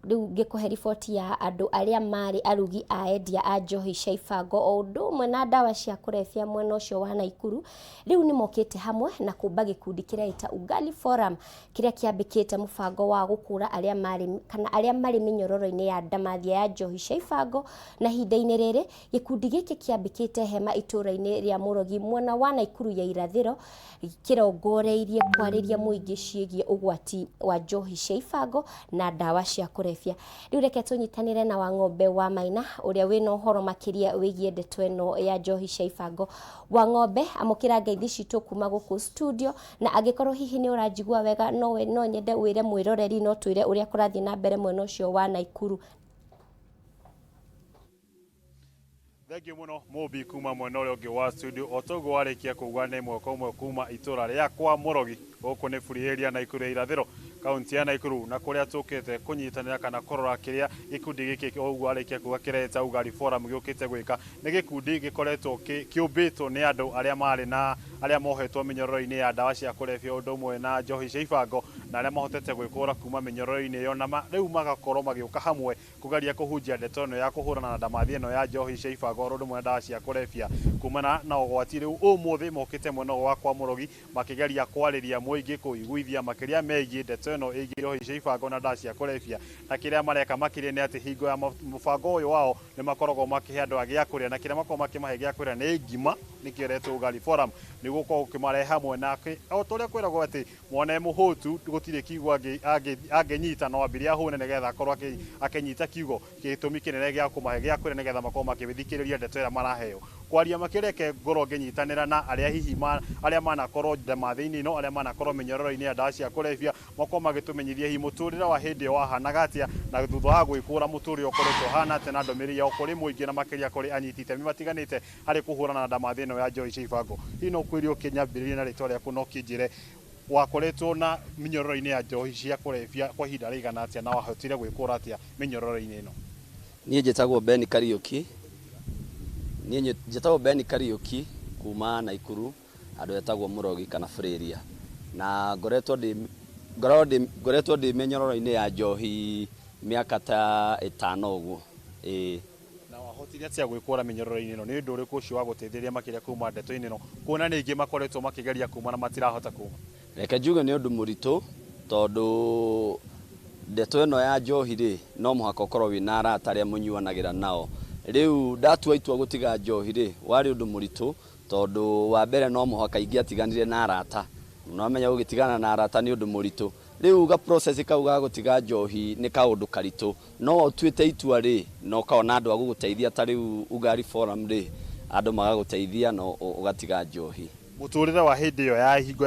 Rĩu ngĩkũhe riboti ya andũ arĩa marĩ arugi a endia a njohi cia ibango o ũndũ ũmwe na ndawa cia kũrebia mwena ũcio wa Naikuru, rĩu nĩ mokĩte hamwe na kũmba gĩkundi kĩreĩta Ugali Forum kĩrĩa kĩambĩkĩte mũbango wa gũkũra arĩa marĩ kana arĩa marĩ mĩnyororo-inĩ ya ndamathia ya njohi cia ibango. Na ihinda-inĩ rĩrĩ gĩkundi gĩkĩ kĩambĩkĩte hema itũũra-inĩ rĩa Mũrogi mwena wa Naikuru ya irathĩro, kĩrongoreirie kwarĩria mũingĩ ciĩgiĩ ũgwati wa njohi cia ibango na ndawa cia kũrebia. Rĩu reke tũnyitanĩre na Wang'ombe wa Maina ũrĩa wĩna ũhoro makĩria wĩgiĩ ndeto ĩno ya njohi cia ibango. Wang'ombe, amũkĩra ngeithi citũ kuma gũkũ studio, na angĩkorwo hihi nĩ ũranjigua wega no, no nyende wĩre mwĩroreri no twĩre ũrĩa kũrathiĩ na mbere mwena ũcio wa Naikuru. Thengiũ mũno Mũmbi kuma mwena ũrĩa ũngĩ wa studio. O toguo warĩkia kuga, nĩ ĩmwe kwa ĩmwe kuma itũra rĩa kwa Mũrogi, gũkũ nĩ Free Area, Naikuru ya irathĩro, kaunti ya Naikuru, na kũrĩa tũkĩte kũnyitanĩra kana kũrora kĩrĩa gĩkundi gĩkĩ ũguo warĩkia kuga kĩreita Ugali Forum gĩũkĩte gwĩka. Nĩ gĩkundi gĩkoretwo kĩũmbĩtwo nĩ andũ arĩa marĩ na arĩa mohetwo mĩnyororo-inĩ ya ndawa cia kũrebia ũndũ ũmwe na njohi cia ibango, na arĩa mahotete gwĩkũra kuma mĩnyororo-inĩ ĩyo, na rĩu magakorwo magĩũka hamwe kũgeria kũhunjia ndeto ĩno ya kũhũrana na ndamathi ĩno ya njohi cia ibango oro ũndũ ũmwe na ndawa cia kũrebia kumana na ũgwati. Rĩu ũmũthĩ mokĩte mwena ũyũ wa kwa Mũrogi makĩgeria kwarĩria mũingĩ, kũiguithia makĩria megiĩ ndeto ĩno ĩgiĩ njohi cia ibango na ndawa cia kũrebia. Na kĩrĩa mareka makĩria nĩ atĩ hingo ya mũbango ũyũ wao nĩ makoragwo makĩhe andũ a gĩa kũrĩa, na kĩrĩa makoragwo makĩmahe gĩa kũrĩa nĩ ngima, nĩkĩo ĩretwo Ugali Forum, nĩguo gũkorwo gũkĩmarehe hamwe. Na o ta ũrĩa kwĩragwo atĩ mwana e mũhũtu gũtirĩ kiugo angĩnyita, no ambire ahũne nĩgetha akorwo akĩnyita kiugo. Gĩtũmi kĩnene gĩa kũmahe gĩa kũrĩa nĩgetha makorwo makĩthikĩrĩria ndeto ĩrĩa maraheo. Kwaria makĩreke ngorwo ngĩnyitanĩra na arĩa hihi arĩa manakorwo ndamathĩ-inĩ ĩno, arĩa manakorwo mĩnyororo-inĩ ya ndawa cia kũrebia, makorwo magĩtũmenyithia hihi mũtũrĩre wa hĩndĩ ĩyo wahanaga atĩa, na thutha wa gwĩkũra mũtũrĩre ũkoretwo ũhana atĩa, na ndũmĩrĩri yao kũrĩ mũingĩ na makĩria kũrĩ anyiti itemi matiganĩte harĩ kũhũrana na ndamathĩ ĩno ya njohi cia ibango. Hihi no kwĩrio ũkĩnyambĩrĩrie na rĩtwa rĩaku na ũkĩnjĩre wakoretwo na mĩnyororo-inĩ ya njohi cia kũrebia kwa ihinda rĩigana atĩa, na wahotire gwĩkũra atĩa mĩnyororo-inĩ ĩno? Niĩ njĩtagwo Ben Kariũki. Niĩ njĩtagwo Ben Kariũki kuma Naikuru, handũ hetagwo Mũrogi kana Free Area. Na ngoretwo ndĩ ngoretwo ndĩ mĩnyororo-inĩ ya njohi mĩaka ta ĩtano ũguo, ĩĩ. Na wahotire atĩa gwĩkũra mĩnyororo-inĩ ĩno? Nĩ ũndũ ũrĩkũ ũcio wagũteithirie makĩria kuma ndeto-inĩ ĩno, kuona nĩ aingĩ makoretwo makĩgeria kuma na matirahota kuma? Reke njuge nĩ ũndũ mũritũ, tondũ ndeto ĩno ya njohi rĩ, no mũhaka ũkorwo wĩna arata arĩa mũnyuanagĩra nao. Rĩu ndatua itua gũtiga njohi rĩ, warĩ ũndũ mũritũ, tondũ wa mbere no mũhaka ingĩatiganire na arata. Na wamenya gũgĩtigana na arata nĩ ũndũ mũritũ. Rĩu ga process kau ga gũtiga njohi nĩ kaũndũ karitũ. No ũtuĩte itua rĩ, na ũkona andũ a gũgũteithia ta rĩu Ugali Forum rĩ, andũ magagũteithia na ũgatiga njohi. Mũtũrĩre wa hĩndĩ ĩyo ya hingo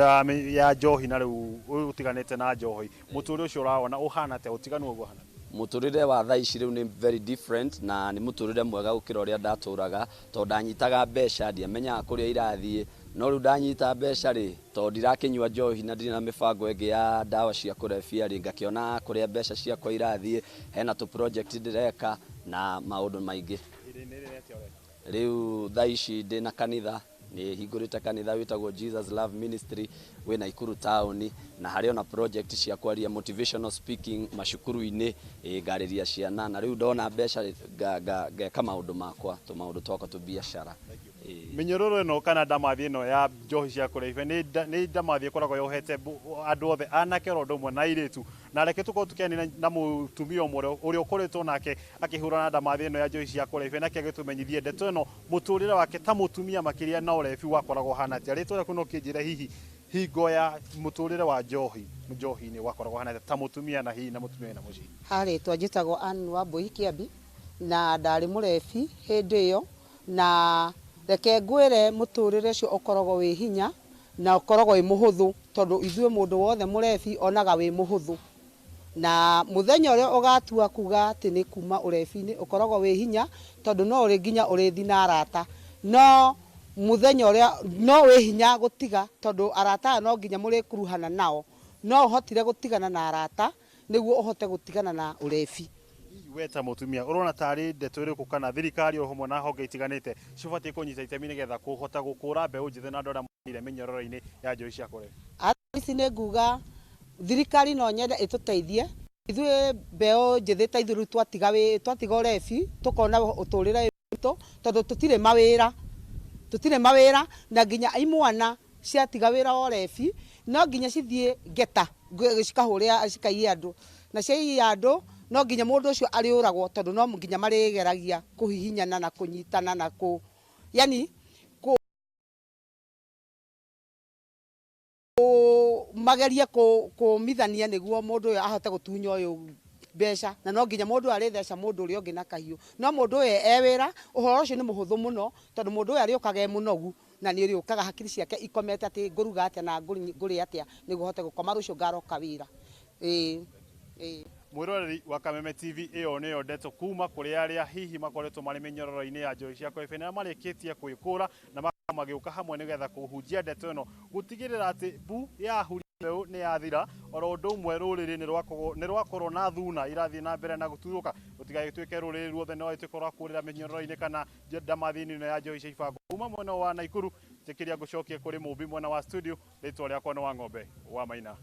ya njohi na rĩu ũtiganĩte na njohi, mũtũrĩre ũcio ũrawona ũhana atĩa? Ũtiganu waguo ũhana atĩa? Mũtũrĩre wa thaa ici rĩu nĩ very different, na nĩ mũtũrĩre mwega gũkĩra ũrĩa ndatũraga, tondũ ndanyitaga mbeca ndiamenyaga kũrĩa irathiĩ, no rĩu ndanyita mbeca rĩ, tondũ ndirakĩnyua njohi na ndirĩ na mĩbango ĩngĩ ya ndawa cia kũrebia rĩ, ngakĩona kũrĩa mbeca ciakwa irathiĩ, hena tũ project ndĩreka na maũndũ maingĩ. Ihinda-inĩ rĩrĩ nĩ atĩa ũreka? Rĩu thaa ici ndĩna kanitha, nĩ hingũrĩte kanitha wĩtagwo Jesus Love Ministry wĩ Naikuru taũni, na harĩ ona project cia kwaria motivational speaking macukuru-inĩ, ngarĩria ciana, na rĩu ndona mbeca ngeka maũndũ makwa, tũmaũndũ twakwa tũbiacara. Mĩnyororo ĩno kana ndamathi ĩno ya njohi cia kũrebia nĩ ndamathi ĩkoragwo yohete andũ othe, anake oro ũndũ ũmwe na airĩtu. Na reke tũkorwo tũkĩaranĩria na mũtumia ũmwe ũrĩa ũkoretwo nake akĩhũrana na ndamathi ĩno ya njohi cia kũrebia, nake agĩtũmenyithie ndeto ĩno, mũtũrĩre wake ta mũtumia makĩria na ũrebi wakoragwo ũhana atĩa. Rĩtwa rĩaku no ũkĩnjĩre hihi hingo ya mũtũrĩre wa njohi, njohi-inĩ wakoragwo ũhana atĩa ta mũtumia na hihi na mũtumia wĩna mũciĩ? Ha rĩtwa njĩtagwo Ann Wambui Kĩambi, na ndarĩ mũrebi hĩndĩ ĩyo, na reke ngwĩre mũtũrĩre ũcio ũkoragwo wĩ hinya na ũkoragwo wĩ mũhũthũ, tondũ ithuĩ mũndũ wothe mũrebi onaga wĩ mũhũthũ. Na mũthenya ũrĩa ũgatua kuga atĩ nĩ kuma ũrebi-inĩ ũkoragwo wĩ hinya, tondũ no ũrĩ nginya ũrĩthi na arata. No mũthenya ũrĩa no wĩ hinya gũtiga, tondũ arata aya no nginya mũrĩkuruhana nao. No ũhotire gũtigana na arata nĩguo ũhote gũtigana na ũrebi. Hihi we ta mũtumia ũrona tarĩ ndeto ĩrĩkũ kana thirikari o hamwe na honge itiganĩte cibatiĩ kũnyita itemi nĩgetha kũhota gũkũra mbeũ njĩthĩ na andũ arĩa moimire mĩnyororo-inĩ ya njohi cia kũrebia? Ici nĩ nguga thirikari no nyende ĩtũteithie. Ithuĩ mbeũ njĩthĩ ta ithuĩ rĩu twatiga twatiga ũrebi tũkona ũtũrĩre witũ tondũ tũtirĩ mawĩra, tũtirĩ mawĩra na nginya imwana ciatiga wĩra wa ũrebi no nginya cithiĩ ngeta cikahũre cikaiye andũ, na ciaiya andũ no nginya mũndũ ũcio arĩũragwo tondũ no nginya marĩgeragia kũhihinyana na kũnyitana na kũ yani magerie kũmithania nĩguo mũndũ ũyũ ahote gũtunya ũyũ mbeca, na no nginya mũndũ ũyũ arĩtheca mũndũ ũrĩa ũngĩ na kahiũ. No mũndũ ũyũ e wĩra, ũhoro ũcio nĩ mũhũthũ mũno tondũ mũndũ ũyũ arĩũkaga e mũnogu na nĩ ũrĩũkaga hakiri ciake ikomete atĩ ngũruga atĩa na ngũrĩa atĩa nĩguo hote gũkoma rũciũ ngaroka wĩra. Ĩĩ ĩĩ. Mwĩroreri wa Kameme TV, ĩyo nĩyo ndeto kuma kũrĩ arĩa hihi makoretwo marĩ mĩnyororo-inĩ ya njohi cia kũrebia na marĩkĩtie kwĩkũra na magĩũka hamwe nĩgetha kũhunjia ndeto ĩno gũtigĩrĩra atĩ mbu ya huria mbeũ nĩ yathira, oro ũndũ ũmwe rũrĩrĩ nĩ rwakorwo na thuna irathiĩ na mbere na gũtuthũka, rũtigagĩtuĩke rũrĩrĩ ruothe nĩ rwagĩtuĩka rwa kũrĩra mĩnyororo-inĩ kana ndamathi-inĩ ĩno ya njohi cia ibango. Kuma mwena wa Naikuru, njĩkĩria ngũcokie kũrĩ Mũmbi mwena wa studio, rĩtwa rĩakwa nĩ Wang'ombe wa Maina.